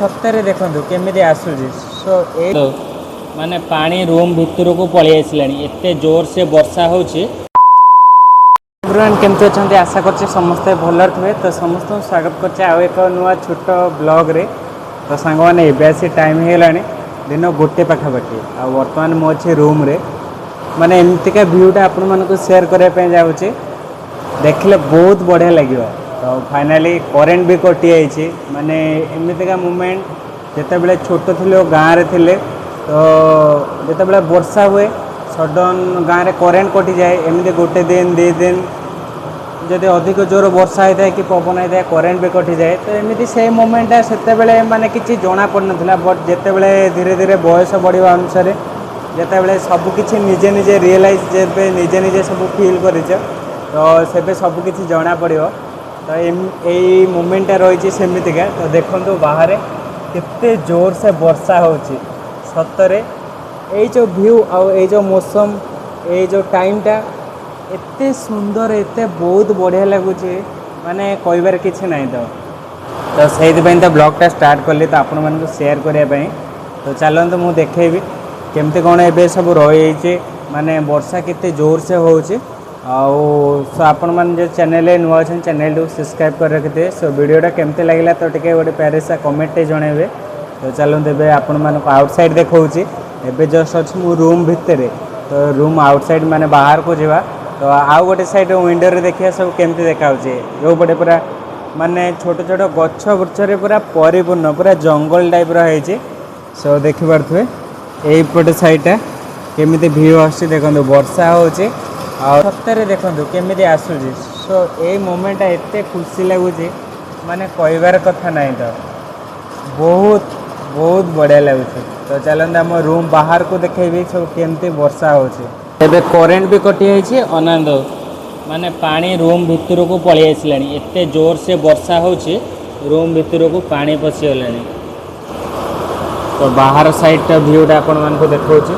ସତରେ ଦେଖନ୍ତୁ କେମିତି ଆସୁଛି। ସୋ ଏ ମାନେ ପାଣି ରୁମ୍ ଭିତରକୁ ପଳେଇ ଆସିଲାଣି, ଏତେ ଜୋରସେ ବର୍ଷା ହେଉଛି। ଏଭ୍ରିୱାନ୍, କେମିତି ଅଛନ୍ତି? ଆଶା କରୁଛି ସମସ୍ତେ ଭଲରେ ଥିବେ। ତ ସମସ୍ତଙ୍କୁ ସ୍ୱାଗତ କରୁଛି ଆଉ ଏକ ନୂଆ ଛୋଟ ବ୍ଲଗ୍ରେ। ତ ସାଙ୍ଗମାନେ, ଏବେ ଆସି ଟାଇମ୍ ହେଇଗଲାଣି ଦିନ 1 ପାଖାପାଖି ଆଉ ବର୍ତ୍ତମାନ ମୁଁ ଅଛି ରୁମ୍ରେ। ମାନେ ଏମିତିକା ଭ୍ୟୁଟା ଆପଣମାନଙ୍କୁ ସେୟାର କରିବା ପାଇଁ ଯାଉଛି, ଦେଖିଲେ ବହୁତ ବଢ଼ିଆ ଲାଗିବ। ତ ଫାଇନାଲି କରେଣ୍ଟ ବି କଟିଯାଇଛି। ମାନେ ଏମିତିକା ମୁମେଣ୍ଟ ଯେତେବେଳେ ଛୋଟ ଥିଲେ ଓ ଗାଁରେ ଥିଲେ, ତ ଯେତେବେଳେ ବର୍ଷା ହୁଏ, ସଡ଼ନ୍ ଗାଁରେ କରେଣ୍ଟ କଟିଯାଏ। ଏମିତି ଗୋଟେ ଦିନ, 2 ଦିନ ଯଦି ଅଧିକ ଜୋର ବର୍ଷା ହେଇଥାଏ କି ପବନ ହେଇଥାଏ, କରେଣ୍ଟ ବି କଟିଯାଏ। ତ ଏମିତି ସେଇ ମୋମେଣ୍ଟଟା ସେତେବେଳେ ମାନେ କିଛି ଜଣା ପଡ଼ୁନଥିଲା। ବଟ୍ ଯେତେବେଳେ ଧୀରେ ଧୀରେ ବୟସ ବଢ଼ିବା ଅନୁସାରେ ଯେତେବେଳେ ସବୁକିଛି ନିଜେ ନିଜେ ରିଏଲାଇଜ୍, ଯେବେ ନିଜେ ନିଜେ ସବୁ ଫିଲ୍ କରିଛ, ତ ସେବେ ସବୁକିଛି ଜଣାପଡ଼ିବ। ତ ଏଇ ମୋମେଣ୍ଟଟା ରହିଛି ସେମିତିକା। ତ ଦେଖନ୍ତୁ, ବାହାରେ କେତେ ଜୋରସେ ବର୍ଷା ହେଉଛି। ସତରେ ଏଇ ଯେଉଁ ଭ୍ୟୁ ଆଉ ଏଇ ଯେଉଁ ମୌସମ, ଏଇ ଯେଉଁ ଟାଇମ୍ଟା ଏତେ ସୁନ୍ଦର, ଏତେ ବହୁତ ବଢ଼ିଆ ଲାଗୁଛି, ମାନେ କହିବାର କିଛି ନାହିଁ। ତ ସେଇଥିପାଇଁ ତ ବ୍ଲଗ୍ଟା ଷ୍ଟାର୍ଟ କଲି, ତ ଆପଣମାନଙ୍କୁ ସେୟାର କରିବା ପାଇଁ। ତ ଚାଲନ୍ତୁ, ମୁଁ ଦେଖେଇବି କେମିତି କ'ଣ ଏବେ ସବୁ ରହିଯାଇଛି, ମାନେ ବର୍ଷା କେତେ ଜୋରସେ ହେଉଛି। ଆଉ ସୋ ଆପଣମାନେ ଯେଉଁ ଚ୍ୟାନେଲରେ ନୂଆ ଅଛନ୍ତି, ଚ୍ୟାନେଲଟିକୁ ସବସ୍କ୍ରାଇବ୍ କରି ରଖିଥିବେ। ସୋ ଭିଡ଼ିଓଟା କେମିତି ଲାଗିଲା, ତ ଟିକେ ଗୋଟେ ପ୍ୟାରେସା କମେଣ୍ଟଟେ ଜଣାଇବେ। ତ ଚାଲନ୍ତୁ, ଏବେ ଆପଣମାନଙ୍କୁ ଆଉଟ୍ ସାଇଡ଼୍ ଦେଖାଉଛି। ଏବେ ଜଷ୍ଟ ଅଛି ମୁଁ ରୁମ୍ ଭିତରେ, ତ ରୁମ୍ ଆଉଟ୍ ସାଇଡ଼୍ ମାନେ ବାହାରକୁ ଯିବା। ତ ଆଉ ଗୋଟେ ସାଇଡ଼୍ ୱିଣ୍ଡୋରେ ଦେଖିବା ସବୁ କେମିତି ଦେଖାଯାଉଛି। ଯେଉଁପଟେ ପୁରା ମାନେ ଛୋଟ ଛୋଟ ଗଛ ବୃକ୍ଷରେ ପୁରା ପରିପୂର୍ଣ୍ଣ, ପୁରା ଜଙ୍ଗଲ ଟାଇପ୍ର ହେଇଛି। ସୋ ଦେଖିପାରୁଥିବେ, ଏଇପଟେ ସାଇଡ଼୍ଟା କେମିତି ଭ୍ୟୁ ଆସୁଛି। ଦେଖନ୍ତୁ, ବର୍ଷା ହେଉଛି ଆଉ ସତରେ ଦେଖନ୍ତୁ କେମିତି ଆସୁଛି। ସୋ ଏଇ ମୋମେଣ୍ଟଟା ଏତେ ଖୁସି ଲାଗୁଛି, ମାନେ କହିବାର କଥା ନାହିଁ। ତ ବହୁତ ବହୁତ ବଢ଼ିଆ ଲାଗୁଛି। ତ ଚାଲନ୍ତୁ, ଆମ ରୁମ୍ ବାହାରକୁ ଦେଖେଇବି ସବୁ କେମିତି ବର୍ଷା ହେଉଛି। ଏବେ କରେଣ୍ଟ ବି କଟିଯାଇଛି। ଅନାନ୍ତୁ, ମାନେ ପାଣି ରୁମ୍ ଭିତରକୁ ପଳେଇ ଆସିଲାଣି। ଏତେ ଜୋରସେ ବର୍ଷା ହେଉଛି, ରୁମ୍ ଭିତରକୁ ପାଣି ପଶିଗଲାଣି। ତ ବାହାର ସାଇଡ଼୍ଟା ଭ୍ୟୁଟା ଆପଣମାନଙ୍କୁ ଦେଖାଉଛି।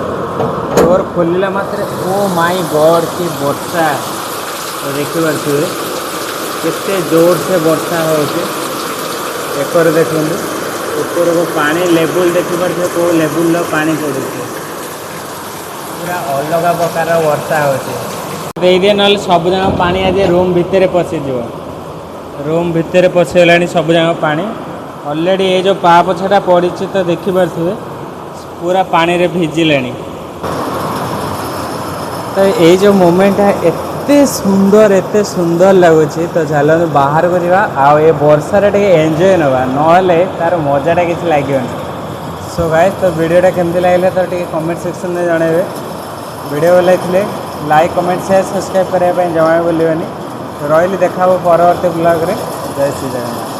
ଡୋର୍ ଖୋଲିଲା ମାତ୍ରେ, ଓ ମାଇ ଗଡ଼୍, କି ବର୍ଷା! ତ ଦେଖିପାରୁଥିବେ କେତେ ଜୋରସେ ବର୍ଷା ହେଉଛି। ଏକରେ ଦେଖନ୍ତୁ, ଉପରକୁ ପାଣି ଲେବୁଲ୍ ଦେଖିପାରୁଥିବେ, କେଉଁ ଲେବୁଲ୍ର ପାଣି ପଡ଼ୁଛି। ପୁରା ଅଲଗା ପ୍ରକାର ବର୍ଷା ହେଉଛି। ଦେଇଦିଏ, ନହେଲେ ସବୁଯାକ ପାଣି ଆଜି ରୁମ୍ ଭିତରେ ପଶିଯିବ। ରୁମ୍ ଭିତରେ ପଶିଗଲାଣି ସବୁଯାକ ପାଣି ଅଲରେଡ଼ି। ଏ ଯେଉଁ ପା ପଛଟା ପଡ଼ିଛି, ତ ଦେଖିପାରୁଥିବେ ପୁରା ପାଣିରେ ଭିଜିଲାଣି। ତ ଏଇ ଯେଉଁ ମୋମେଣ୍ଟଟା ଏତେ ସୁନ୍ଦର, ଏତେ ସୁନ୍ଦର ଲାଗୁଛି। ତ ଚାଲନ୍ତୁ, ବାହାରକୁ ଯିବା ଆଉ ଏ ବର୍ଷାରେ ଟିକେ ଏନ୍ଜୟ ନେବା, ନହେଲେ ତାର ମଜାଟା କିଛି ଲାଗିବନି। ସୋ ଗାଇସ୍, ତ ଭିଡ଼ିଓଟା କେମିତି ଲାଗିଲା, ତ ଟିକେ କମେଣ୍ଟ ସେକ୍ସନରେ ଜଣାଇବେ। ଭିଡ଼ିଓ ଭଲ ଲାଗିଥିଲେ ଲାଇକ୍, କମେଣ୍ଟ, ସେୟାର, ସବସ୍କ୍ରାଇବ୍ କରିବା ପାଇଁ ଜମା ବି ଭୁଲିବେନି। ତ ରହିଲି, ଦେଖା ହେବ ପରବର୍ତ୍ତୀ ବ୍ଲଗ୍ରେ। ଜୟ ଶ୍ରୀ ଜଗନ୍ନାଥ।